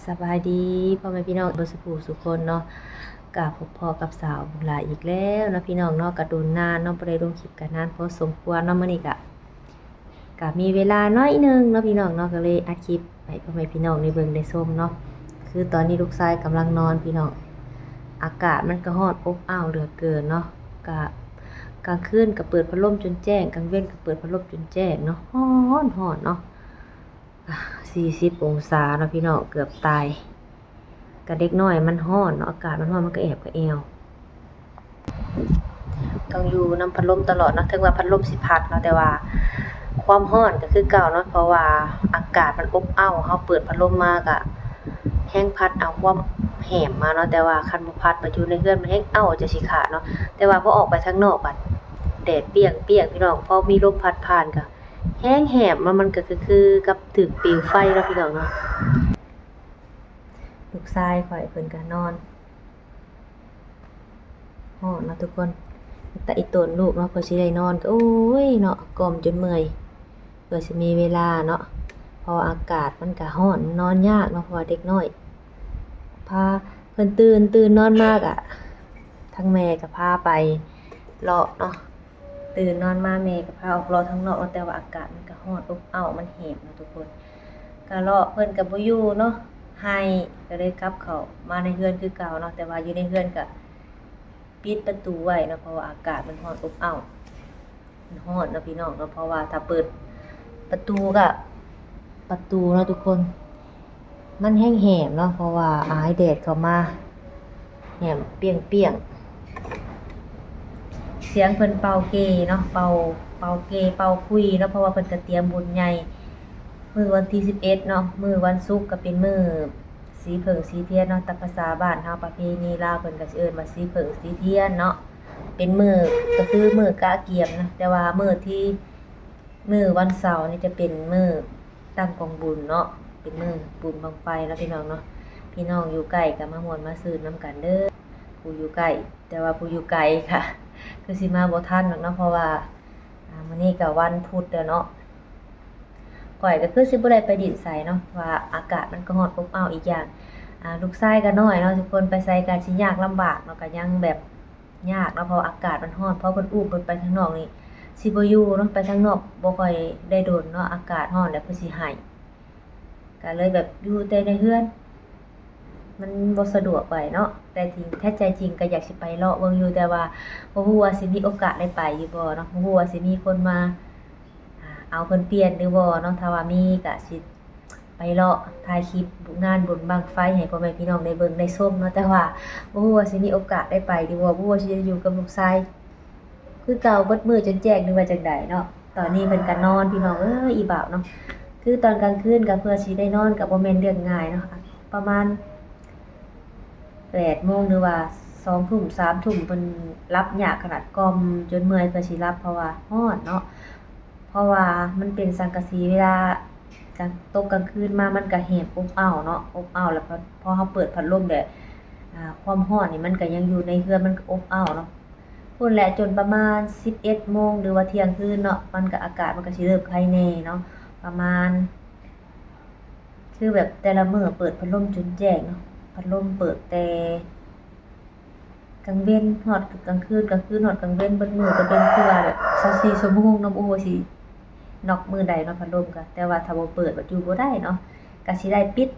ສະບາຍດີພໍ່ແມ່ພີ່ນ້ອງເບິດສູ່ຜູ້ສູ່ຄົນເນາະ, ກະພົບພໍ້ກັບສາວບຸນຫຼາອີກແລ້ວເນາະພີ່ນ້ອງເນາະ. ກະດົນນານເນາະ ບໍ່ໄດ້ລົງຄລິບກະນານພໍສົມຄວນເນາະ. ມື້ນີ້ກະ ກະມີເວລາໜ້ອຍໜຶ່ງເນາະພີ່ນ້ອງເນາະ, ກະເລີຍອັດຄລິບໃຫ້ພໍ່ແມ່ພີ່ນ້ອງໄດ້ເບິ່ງໄດ້ຊົມເນາະ. ຄືຕອນນີ້ລູກຊາຍກຳລັງນອນພີ່ນ້ອງ, ອາກາດມັນກະຮ້ອນອົບອ້າວເຫຼືອເກີນເນາະ. ກະກາງຄືນກະເປີດພັດລົມຈົນແຈ້ງ, ກາງເວັນກະເປີດພັດລົມຈົນແຈ້ງເນາະ, ຮ້ອນ ຮ້ອນເນາະ. ອ່າ ສີ່ສິບອົງສາເນາະພີ່ນ້ອງ, ເກືອບຕາຍ. ກະເດັກນ້ອຍມັນຮ້ອນເນາະ, ອາກາດມັນຮ້ອນ ມັນກະແອບກະແອວ. ຕ້ອງຢູ່ນຳພັດລົມຕະຫຼອດເນາະ, ເຖິງວ່າພັດລົມຊິພັດເນາະ, ແຕ່ວ່າຄວາມຮ້ອນກະຄືເກົ່າເນາະ, ເພາະວ່າອາກາດມັນອົບອ້າວ. ເຮົາເປີດພັດລົມມາກະແຮງພັດເອົາຄວາມແຫບມາເນາະ, ແຕ່ວ່າຄັນບໍ່ພັດ ມາຢູ່ໃນເຮືອນມັນແຮງອ້າວຈະຊິຂາດເນາະ. ແຕ່ວ່າພໍອອກໄປທາງນອກບັດ ແດດປ່ຽງໆ ພີ່ນ້ອງ, ພໍມີລົມພັດຜ່ານກະ ແຮງແຫບເນາະ, ມັນກະຄື ຄືກັບຖືກປິວໄຟເນາະພີ່ນ້ອງເນາະ. ລູກຊາຍຂ້ອຍເພິ່ນກະນອນ ຮ້ອນເນາະທຸກຄົນ. ແຕ່ອີ່ຕົນລູກເນາະ ເພື່ອຊິໄດ້ນອນກະ ໂອ້ຍເນາະ ກ້ອມຈົນເມື່ອຍ ເພື່ອຊິມີເວລາເນາະ, ເພາະວ່າອາກາດມັນກະຮ້ອນ ນອນຍາກເນາະ. ເພາະວ່າເດັກນ້ອຍ ພາເພິ່ນຕື່ນ ຕື່ນນອນມາກະ ທັງແມ່ກະພາໄປເລາະເນາະ. ຕື່ນນອນມາແມ່ກະພາອອກເລາະທາງນອກເນາະ, ແຕ່ວ່າອາກາດມັນກະຮ້ອນອົບອ້າວ ມັນແຫບເນາະທຸກຄົນ. ກະເລາະ ເພິ່ນກະບໍ່ຢູ່ເນາະ, ໄຫ້ ກະເລີຍກັບເຂົ້າມາໃນເຮືອນຄືເກົ່າເນາະ. ແຕ່ວ່າຢູ່ໃນເຮືອນກະປິດປະຕູໄວ້ເນາະ, ເພາະວ່າອາກາດມັນຮ້ອນອົບອ້າວ ມັນຮ້ອນເນາະພີ່ນ້ອງເນາະ. ເພາະວ່າຖ້າເປີດປະຕູກະ ປະຕູເນາະທຸກຄົນ ມັນແຮງແຫບເນາະ, ເພາະວ່າອາຍແດດເຂົ້າມາ ແຫບປ່ຽງໆ. ສຽງເພິ່ນເປົ່າເກເນາະ, ເປົ່າ ເປົ່າເກເປົ່າຂຸຍເນາະ, ເພາະວ່າເພິ່ນກະຕຽມບຸນໃຫຍ່ມື້ວັນທີສິບເອັດເນາະ. ມື້ວັນສຸກກະເປັນມື້ສີເຜິ້ງສີທຽນເນາະ, ຕາມພາສາບ້ານເຮົາ ປະເພນີລາວເພິ່ນກະຊິເອີ້ນວ່າສີເຜິ້ງສີທຽນເນາະ. ເປັນມື້ ກະຄືມື້ກະກຽມນະ, ແຕ່ວ່າມື້ທີ່ ມື້ວັນເສົານີ້ຈະເປັນມື້ຕັ້ງກອງບຸນເນາະ, ເປັນມື້ບຸນບັ້ງໄຟເນາະພີ່ນ້ອງເນາະ. ພີ່ນ້ອງຢູ່ໃກ້ກະມາມ່ວນມາຊື່ນນຳກັນເດີ, ຜູ້ຢູ່ໃກ້ ແຕ່ວ່າຜູ້ຢູ່ໄກກະຄືຊິມາບໍ່ທັນດອກເນາະ, ເພາະວ່າ ອາ ມື້ນີ້ກະວັນພຸດແລ້ວເນາະ. ຂ້ອຍກະຄືຊິບໍ່ໄດ້ໄປດິນໃສເນາະ, ວ່າອາກາດມັນກະຮ້ອນອົບອ້າວ. ອີກຢ່າງ ອາ ລູກຊາຍກະນ້ອຍເນາະທຸກຄົນ, ໄປໃສກະຊິຍາກລຳບາກເນາະ, ກະຍັງແບບ ຍາກເນາະ ເພາະວ່າອາກາດມັນຮ້ອນ. ພໍເພິ່ນອຸ້ມເພິ່ນໄປທາງນອກນີ້ ຊິບໍ່ຢູ່ເນາະ, ໄປທາງນອກບໍ່ຄ່ອຍໄດ້ດົນເນາະ, ອາກາດຮ້ອນແລ້ວເພິ່ນຊິໄຫ້. ກະເລີຍແບບຢູ່ແຕ່ໃນເຮືອນ ມັນບໍ່ສະດວກປານໃດເນາະ. ແຕ່ຈິງ ແທ້ໃຈຈິງກະຢາກຊິໄປເລາະເບິ່ງຢູ່, ແຕ່ວ່າບໍ່ຮູ້ວ່າຊິມີໂອກາດໄດ້ໄປຢູ່ບໍ່ເນາະ, ບໍ່ຮູ້ວ່າຊິມີຄົນມາ ອາ ເອົາເພິ່ນປ່ຽນຫຼືບໍ່ເນາະ. ຖ້າວ່າມີກະຊິ ໄປເລາະຖ່າຍຄລິບງານບຸນບັ້ງໄຟໃຫ້ພໍ່ແມ່ພີ່ນ້ອງໄດ້ເບິ່ງໄດ້ຊົມເນາະ, ແຕ່ວ່າບໍ່ຮູ້ວ່າຊິມີໂອກາດໄດ້ໄປຫຼືບໍ່, ບໍ່ຮູ້ວ່າຊິໄດ້ຢູ່ກັບລູກຊາຍຄືເກົ່າເບິດມື້ຈົນແຈ້ງ ຫຼືວ່າຈັ່ງໃດເນາະ. ຕອນນີ້ເພິ່ນກະນອນ ພີ່ນ້ອງເອີຍ ອີ່ບ່າວເນາະ. ຄືຕອນກາງຄືນກະເພື່ອຊິໄດ້ນອນກະບໍ່ແມ່ນເລື່ອງງ່າຍເນາະ, ປະມານແປດໂມງ ຫຼືວ່າສອງທຸ່ມ ສາມທຸ່ມ ເພິ່ນຫຼັບຍາກຂະໜາດ, ກ່ອມຈົນເມື່ອຍເພື່ອຊິຫຼັບ ເພາະວ່າຮ້ອນເນາະ. ເພາະວ່າມັນເປັນສັງກະສີ, ເວລາກາງ ຕົກກາງຄືນມາມັນກະແຮງອົບອ້າວເນາະ, ອົບອ້າວ ແລ້ວພໍ ພໍເຮົາເປີດພັດລົມແລ້ວ ອາ ຄວາມຮ້ອນນີ້ມັນກະຍັງຢູ່ໃນເຮືອນ, ມັນກະອົບອ້າວເນາະ. ພຸ້ນແຫຼະ ຈົນປະມານສິບເອັດໂມງ ຫຼືວ່າທ່ຽງຄືນເນາະ, ມັນກະ ອາກາດມັນກະຊິເລີ່ມໄຄແນ່ເນາະ, ປະມານ ຄືແບບແຕ່ລະມື້ເປີດພັດລົມຈົນແຈ້ງເນາະ, ພັດລົມເປີດແຕ່ ກາງເວັນຮອດກາງຄືນ, ກາງຄືນຮອດກາງເວັນ, ເບິດມື້ກະເປັນຄືວ່າແບບຊາວສີ່ຊົ່ວໂມງເນາະ, ບໍ່ຮູ້ວ່າຊິນອກມື້ໃດເນາະ ພັດລົມກະ. ແຕ່ວ່າຖ້າບໍ່ເປີດບັດຢູ່ບໍ່ໄດ້ເນາະ, ກະຊິໄດ້ປິດ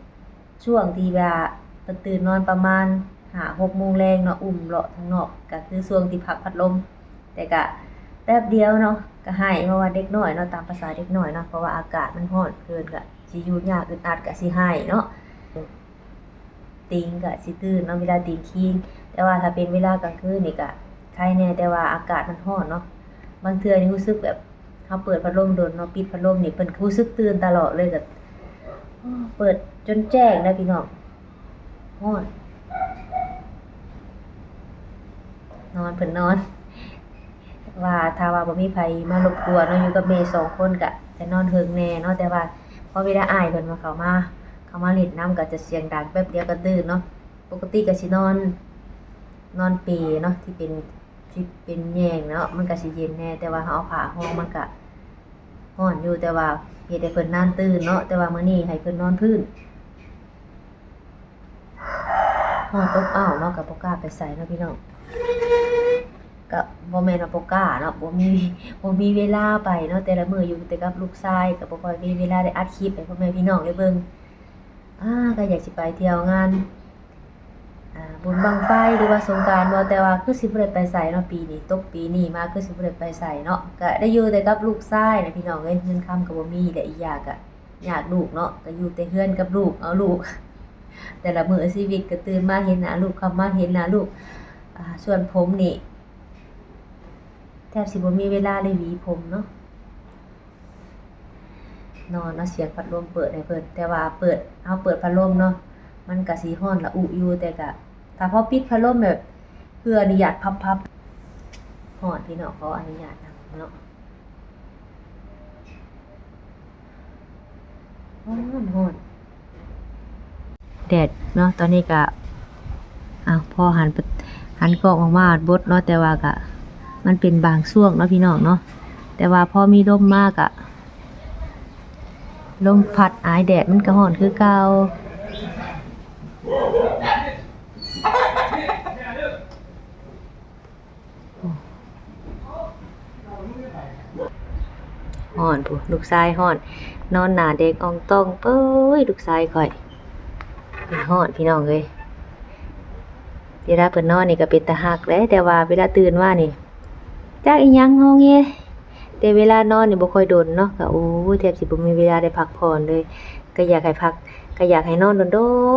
ຊ່ວງທີ່ວ່າເພິ່ນຕື່ນນອນປະມານຫ້າຫົກໂມງແລງເນາະ, ອຸ້ມເລາະທາງນອກ ກະຄືຊ່ວງທີ່ພັກພັດລົມ. ແຕ່ກະແປັບດຽວເນາະ ກະໄຫ້, ເພາະວ່າເດັກນ້ອຍເນາະ, ຕາມພາສາເດັກນ້ອຍເນາະ, ເພາະວ່າອາກາດມັນຮ້ອນເກີນ ກະຊິຢູ່ຍາກ ອຶດອັດ ກະຊິໄຫ້ເນາະ. ຕີງກະຊິຕື່ນເນາະ ເວລາຕີງຄີງ, ແຕ່ວ່າຖ້າເປັນເວລາກາງຄືນນີ້ກະໄຄແນ່, ແຕ່ວ່າອາກາດມັນຮ້ອນເນາະ. ບາງເທື່ອນີ້ຮູ້ສຶກແບບ ເຮົາເປີດພັດລົມດົນເນາະ, ປິດພັດລົມນີ້ເພິ່ນກະຮູ້ສຶກຕື່ນຕະຫຼອດເລີຍ, ກະເປີດຈົນແຈ້ງເດີພີ່ນ້ອງ. ຮ້ອນ ນອນ ເພິ່ນນອນ ວ່າຖ້າວ່າບໍ່ມີໃຜມາລົບກວນເນາະ, ຢູ່ກັບແມ່ສອງຄົນກະຈະນອນເທິງແນ່ເນາະ, ແຕ່ວ່າພໍເວລາອ້າຍເພິ່ນມາ ເຂົ້າມາ ເຂົ້າມາຫຼິ້ນນຳ ກະຈະສຽງດັງ, ແປັບດຽວກະຕື່ນເນາະ. ປົກກະຕິກະຊິນອນ ນອນເປເນາະ ທີ່ເປັນ ທີ່ເປັນແຍງເນາະ, ມັນກະຊິເຢັນແນ່, ແຕ່ວ່າເຮົາເອົາຜ້າຮອງມັນກະຮ້ອນຢູ່, ແຕ່ວ່າເຮັດໃຫ້ເພິ່ນນານຕື່ນເນາະ. ແຕ່ວ່າມື້ນີ້ໃຫ້ເພິ່ນນອນພື້ນ ຮ້ອນອົບອ້າວເນາະ ກໍບໍ່ກ້າໄປໃສເນາະພີ່ນ້ອງ. ກໍບໍ່ແມ່ນວ່າບໍ່ກ້າເນາະ ບໍ່ມີ ບໍ່ມີເວລາໄປເນາະ ແຕ່ລະມື້ຢູ່ແຕ່ກັບລູກຊາຍ ກໍບໍ່ຄ່ອຍມີເວລາໄດ້ອັດຄລິບໃຫ້ພໍ່ແມ່ພີ່ນ້ອງໄດ້ເບິ່ງ. ອາ ກໍຢາກຊິໄປທ່ຽວງານ ອາ ບຸນບັ້ງໄຟ ຫຼືວ່າສົງການບໍ ແຕ່ວ່າຄືຊິບໍ່ໄດ້ໄປໃສເນາະ ປີນີ້ ຕົກປີນີ້ມາຄືຊິບໍ່ໄດ້ໄປໃສເນາະ ກໍໄດ້ຢູ່ແຕ່ກັບລູກຊາຍນະພີ່ນ້ອງເອີຍ ເງິນຄຳກໍບໍ່ມີ ແລະ ອີກຢ່າງກໍຍາກລູກເນາະ ກໍຢູ່ແຕ່ເຮືອນກັບລູກ ເອົາລູກ ແຕ່ລະມື້ຊີວິດກໍຕື່ນມາເຫັນໜ້າລູກ ຄ່ຳມາເຫັນໜ້າລູກ. ອາ ສ່ວນຜົມນີ້ ແທບຊິບໍ່ມີເວລາໄດ້ຫວີຜົມເນາະ ນອນເອົາສຽງພັດລົມເປີດໃຫ້ເພິ່ນ ແຕ່ວ່າເປີດ ເຮົາເປີດພັດລົມເນາະ ມັນກະຊິຮ້ອນລະອຸຢູ່ ແຕ່ກະ ຖ້າພໍປິດພັດລົມແບບ ເພື່ອອະນຸຍາດພັບໆ ຮ້ອນພີ່ນ້ອງ ຂໍອະນຸຍາດນຳເນາະ. ຮ້ອນ ຮ້ອນ ແດດເນາະ ຕອນນີ້ກະ ອ້າວ ພໍຫັນ ຫັນກ້ອງອອກມາບົດເນາະ ແຕ່ວ່າກະ ມັນເປັນບາງຊ່ວງເນາະພີ່ນ້ອງເນາະ ແຕ່ວ່າພໍມີລົມມາກະ ລົມພັດອາຍແດດມັນກະຮ້ອນຄືເກົ່າ. ຮ້ອນພຸ້ນ ລູກຊາຍຮ້ອນ ນອນໜ້າແດງອ່ອງຕ່ອງ ເອີຍ ລູກຊາຍຂ້ອຍ ເພິ່ນຮ້ອນພີ່ນ້ອງເອີຍ. ເວລາເພິ່ນນອນນີ້ກໍເປັນຕາຮັກແຫຼະ ແຕ່ວ່າເວລາຕື່ນມານີ້ ຈັກອີ່ຫຍັງງໍແງ ແຕ່ເວລານອນນີ້ບໍ່ຄ່ອຍດົນເນາະ ກໍ ໂອ້ຍ ແທບຊິບໍ່ມີເວລາໄດ້ພັກຜ່ອນເລີຍ ກໍຢາກໃຫ້ພັກ ກໍຢາກໃຫ້ນອນດົນ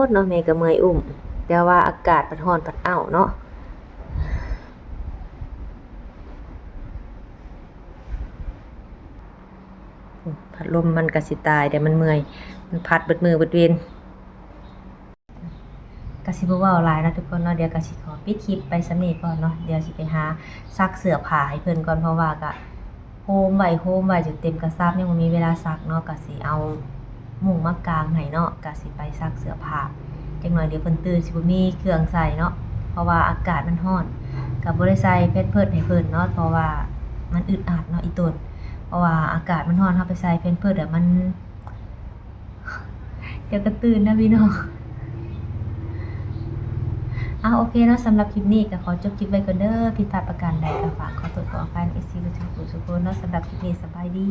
ໆເນາະ ແມ່ກໍເມື່ອຍອຸ້ມ ແຕ່ວ່າອາກາດພັດຮ້ອນພັດອ້າວເນາະ. ພັດລົມມັນກະຊິຕາຍແດ່ ມັນເມື່ອຍ ມັນພັດເບິດມື້ເບິດເວັນ. ກະຊິບໍ່ເວົ້າຫຼາຍເນາະທຸກຄົນເນາະ ດຽວກະຊິຂໍປິດຄລິບໄປສ່ຳນີ້ກ່ອນເນາະ ດຽວຊິໄປຫາຊັກເສື້ອຜ້າໃຫ້ເພິ່ນກ່ອນ ເພາະວ່າກະໂຮມໄວ້ ໂຮມໄວ້ຈົນເຕັມກະສາບ ຍັງບໍ່ມີເວລາຊັກເນາະ ກະຊິເອົາມຸ້ງມາກາງໃຫ້ເນາະ ກະຊິໄປຊັກເສື້ອຜ້າ ຈັກໜ້ອຍດຽວເພິ່ນຕື່ນຊິບໍ່ມີເຄື່ອງໃສ່ເນາະ ເພາະວ່າອາກາດມັນຮ້ອນ ກະບໍ່ໄດ້ໃສ່ແພມເພີດໃຫ້ເພິ່ນເນາະ ເພາະວ່າມັນອຶດອັດເນາະອີ່ຕົນ ເພາະວ່າອາກາດມັນຮ້ອນ ເຮົາໄປໃສ່ແພມເພີດແລ້ວມັນ ດຽວກໍຕື່ນນະພີ່ນ້ອງ. ເອົາ ໂອເຄເນາະ ສຳລັບຄລິບນີ້ກໍຂໍຈົບຄລິບໄວ້ກ່ອນເດີ ຜິດພາດປະການໃດກໍຝາກຂໍໂທດຂໍອະໄພນຳເອັຟຊີເບິດທຸກຜູ້ທຸກຄົນເນາະ ສຳລັບຄລິບນີ້ສະບາຍດີ.